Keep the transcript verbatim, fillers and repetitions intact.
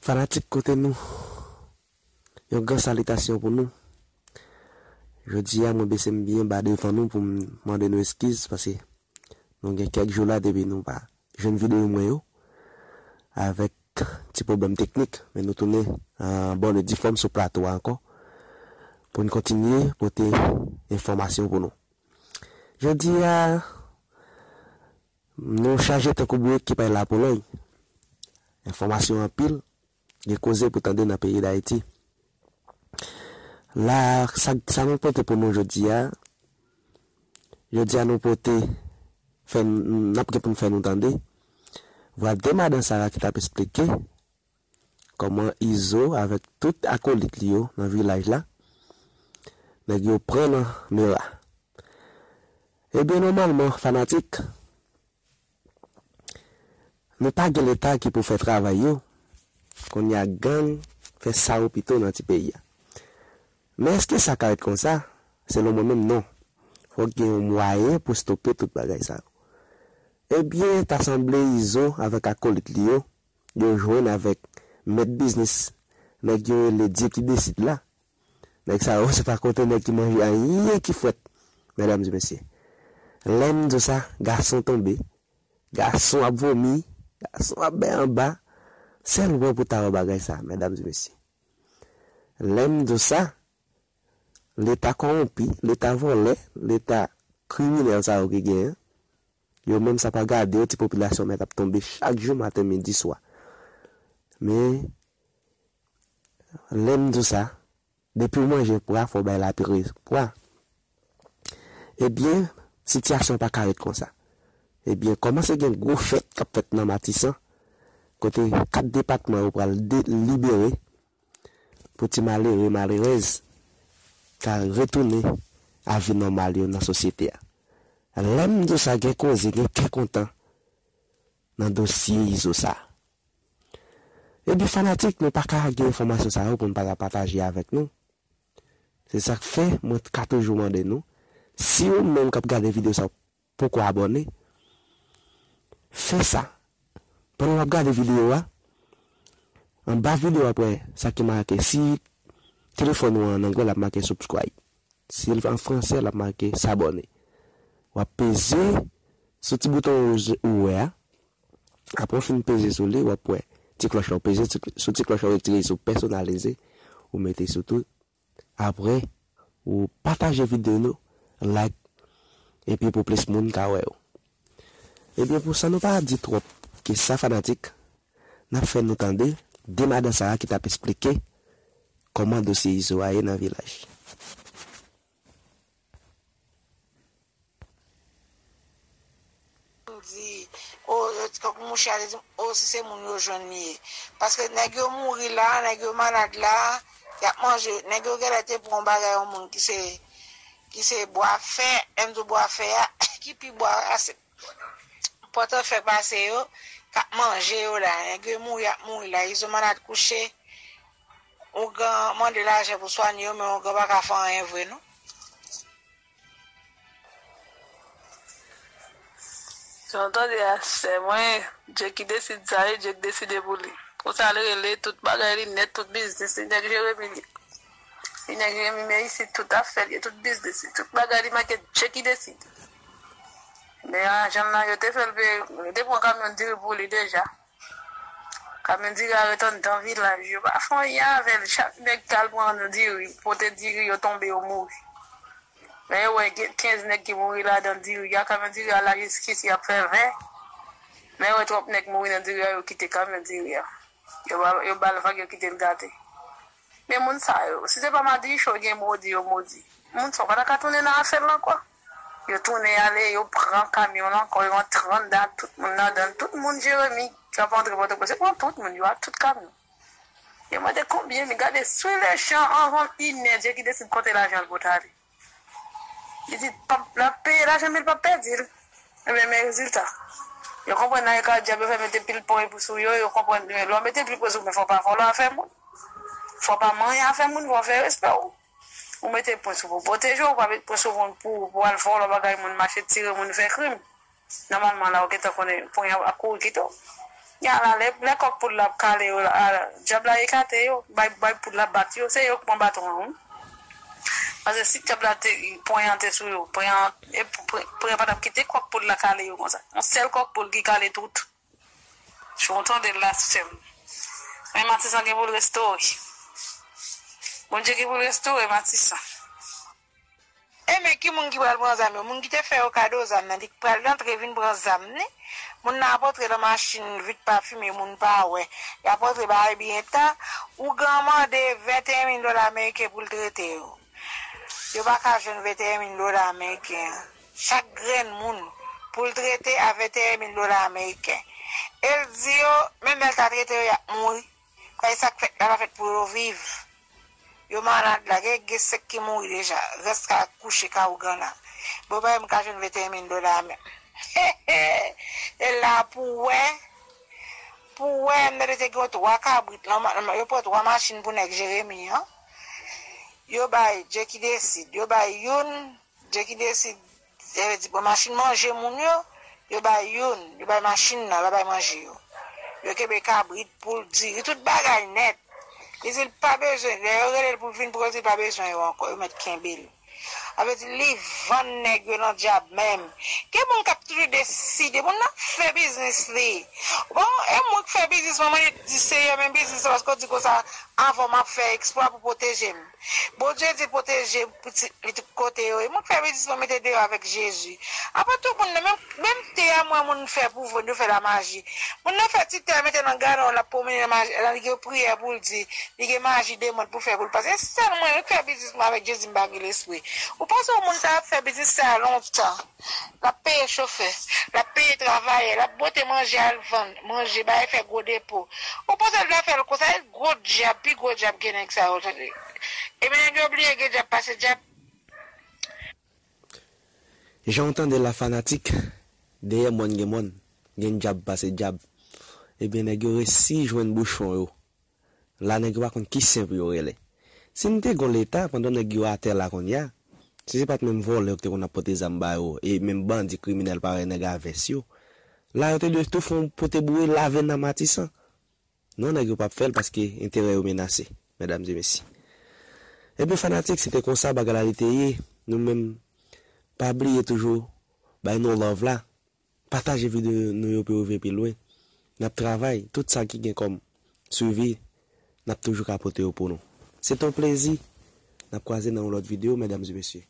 Fanatik kote nou, yon gran salitasyon pou nou. Jodi a, mwen bese m byen ba devan nou pou m mande nou eskiz, paske nou gen kèk jou la depi nou pa jwenn videyo mwen yo, avèk ti pwoblèm teknik, men nou tounen an bòn e di fòm sou plato a ankò, pou n kontinye pote enfòmasyon pou nou. Jodi a, nou chaje tankou bourik ki pral Lapolòy. Enfòmasyon anpil, gen koze pou tande nan peyi Dayiti. La, sa, sa nou pote pou nou jodi a, jodi a nou pote, fè n, n ap gen pou n fè nou tande vwa de madan Sara ki t ap esplike kòman Izo avèk tout akolit li yo nan vilaj la, nèg yo pran nan mera. Ebyen, nòmalman, fanatik, nou pa gen Leta ki pou fè travay yo. Kounye a, gang fè sa yo pito nan ti peyi a. Men èske sa ka ret konsa? Selon mwen menm, non. Fòk gen yon mwayen pou stope tout bagay sa yo. Ebyen, ta sanble Izo avèk akolit li yo, yo jwenn avèk mèt biznis, nèg yo rele Dye ki desid la. Nèg sa yo, se pa kote nèg ki manje anyen ki frèt, medam e mesye. Lè m di w sa, gason tonbe, gason ap vomi, gason ap bay anba, sèl wè pou ta wè bagay sa, medam e mesye. Lè m di w sa, Leta kòwonpi, Leta vòlè, Leta kriminèl sa yo ki genyen, yo menm sa pa gade yo, ti popilasyon mèt ap tonbe chak jou, maten, midi, swa. Men, lè m di w sa, depi w manje pwa, fò w bay lapire pwa. Ebyen, sitiyasyon pa ka ret konsa. Ebyen, kòmanse gen gwo fèt k ap fèt nan Matisan, kote kat depatman yo pral de-, libere, pou ti malere, malerèz ka retounen a vi nòmal yo nan sosyete a. Lè m di w sa, gen koze, gen kè kontan nan dosye Izo sa. Ebyen, fanatik, nou pa ka gen enfòmasyon sa yo pou n pa ta pataje avèk nou. Se sa k fè mwen ka toujou mande nou, si ou menm k ap gade videyo sa, poko abòne, fè sa. Pandan w ap gade videyo a, anba videyo a, w ap wè sa ki make. Si telefòn ou an anglè, l ap make subscribe. Si l an fransè, l ap make s'abonner. W ap peze sou ti bouton wouj ou wè a. Apre w fin peze sou li, w ap wè ti klòch la, w peze sou, sou ti klòch la, w retire sou pèsonalize, ou mete sou tout. Apre, ou pataje videyo nou, like, epi pou plis moun ka wè yo. Ebyen, pou sa nou pa di twòp ke sa, fanatik, n ap fè nou tande de madan Sara ki t ap esplike kòman dosye Izo a ye nan vilaj. Di, o, yo t-, mouche a te di m, o, si se moun yo jwenn li ye. Paske nèg yo mouri la, nèg yo malad la, y ap manje. Nèg yo genlè te pran yon bagay yon moun ki se, ki se bwa fè, lè m di w bwa fè a, ki pi bwa a, se pòtòfè pase yo, k ap manje yo la. Nèg yo mouri, y ap mouri la. Izo malad kouche, ougan mande lajan pou swanye yo, men ougan pa ka fè anyen vre, non. Jan w tande a, sè mwen, Dye ki deside sa, e Dye ki deside pou li. Konsa, li rele tout bagay li nèt, tout biznis li, nèg Jeremi li. Li nèg Jeremi, men isit, tout afè li, tout biznis li, tout bagay li make Dye ki deside. Men ajan l nan, yo te fè l peye, yo te pran kamyon diri pou li deja. Kamyon diri a ret anndan vilaj, yo pa fè anyen avè l. Chak nèg k al pran diri, pote diri, yo tonbe, yo mouri. Lè yo wè gen kenz nèg ki mouri ladan diri a, kamyon diri a la jiskisi ap fè ven. Lè yo wè twòp nèg mouri nan diri a, yo kite kamyon diri a. Yo ba, yo ba l vag, yo kite l gate. Men moun sa yo, si se pa madichon yo gen modi, yo modi. Moun sa yo pa ta ka tounen nan afè l ankò. Yo tounen ale, yo pran kamyon l ankò, yo antre anndan ak tout moun ladan l. Tout moun Jeremi k ap antre Pòtoprens, yo pran tout moun yo ak tout kamyon. Yo mande konbyen, men gade sou lechan anvan inè, Dye ki deside konte lajan l pou t ale. Li di l p ap, l ap peye lajan, men l p ap pèdi l. Ebyen, men rezilta. Yo konprann nan e ka dyab, yo fè mete pil pwen sou yo, yo konprann, men lè w mete pil pwen sou, men fò w pa vòlò afè moun. Fò w pa manyen afè moun, fò w fè respè w. Ou mete pwen sou pou pwoteje w, ou pa met pwen sou moun pou, pou al vòlò bagay moun, mache tire moun, fè krim. Nòmalman la, ou gentan konnen pwen an ap kouri kite w. Nya la, lè, lè kòk poul la ap kale yo la, a, dyab la ekate yo, bay, bay poul la bat yo, se yo k pran baton an, wi. Paske si dyab la te, pwen an te sou yo, pwen an, e pwen, pwen an pa t ap kite kòk poul la kale yo konsa. Yon sèl kòk poul ki kale tout. Si w tande l la, sè m. Men Matisan gen pou l restore. Bondye gen pou l restore Matisan. E men ki moun ki pral pran zam yo? Moun ki te fè yo kado zam nan, li pral rantre vin pran zam li. Moun nan ap antre nan machin vit pa fimen, moun pa wè. Y ap antre ba yo byen ta. Ougan mande venteyen mil dola ameriken pou l trete yo. Yo pa ka jwenn venteyen mil dola ameriken an. Chak grenn moun pou l trete a venteyen mil dola ameriken. E l di yo, menm lè l ta trete yo, y ap mouri. Paske sa k fèt la pa fèt pou yo viv. Yo malad la, gen, gen sèk ki mouri deja. Rès ka kouche ka ougan la. Bon, pa m ka jwenn venteyen mil dola menm. E la pou wè, pou wè, m tande te gen twa kabrit, nan ma-, nan ma-, yo pran twa machin pou nèg Jeremi an. Yo bay Dye ki desid, yo bay youn, Dye ki desid, e vle di, bon, machin manje moun yo, yo bay youn, yo bay machin nan, yo pa bay manje yo. Yo kenbe kabrit, poul, diri, tout bagay nèt. Li di l pa bezwen, lè yo rele l pou l vin pran, li di l pa bezwen yo ankò, yo mèt kenbe l. Sa vle di li vann nèg yo nan dyab menm. Gen moun k ap toujou deside, moun nan fè biznis li. Bon, e mwen k fè biznis mwen, mwen di Seyè, men biznis la, paske w di konsa, avan m ap fè eksplwa pou pwoteje m. Bondye di pwoteje pitit li tout kote yo ye. Mwen k fè biznis mwen mete deyò avèk Jezi. Apre tou, moun nan, menm, menm te a mwen moun fè pou vann, yo fè lamaji. Moun nan fè ti tè mete nan gadon, l ap pwomennen nan maji, nan li gen priyè pou l di, li gen maji demon pou fè pou l pase. E sèl mwen, mwen k fè biznis mwen avèk Jezi, m pa gen lespri. Ou panse yon moun ta ap fè biznis sa a lontan? L ap peye chofè, l ap peye travayè, l ap pote manje al vann, manje, bay fè gwo depo. Ou panse l ta fè l konsa? E gwo dyab, pi gwo dyab ke nèg sa yo, tande. Ebyen, nèg yo bliye gen dyab pase dyab. Jan w tande la fanatik, dèyè mòn gen mòn, gen dyab pase dyab. Ebyen, nèg yo resi jwenn bouchon yo. La, nèg yo pa konn ki sen pou yo rele. Si n te gon Leta, pandan nèg yo atè la kounye a, si se pa t menm vòlè yo ki te konn ap pote zam ba yo, e menm bandi kriminèl parèy nèg a vès yo, la, yo te dwe tou fè yon pote boure lave nan Matisan. Non, nèg yo p ap fè l paske enterè yo menase, medam e mesye. Ebyen, fanatik, se te konsa bagay la li te ye. Nou menm, pa bliye toujou bay nou love la. Pataje videyo nou yo pou yo rive pi lwen. N ap travay, tout sa ki gen kòm swivi, n ap toujou ka pote yo pou nou. Se te yon plezi. N ap kwaze nan yon lòt videyo, medam e mesye.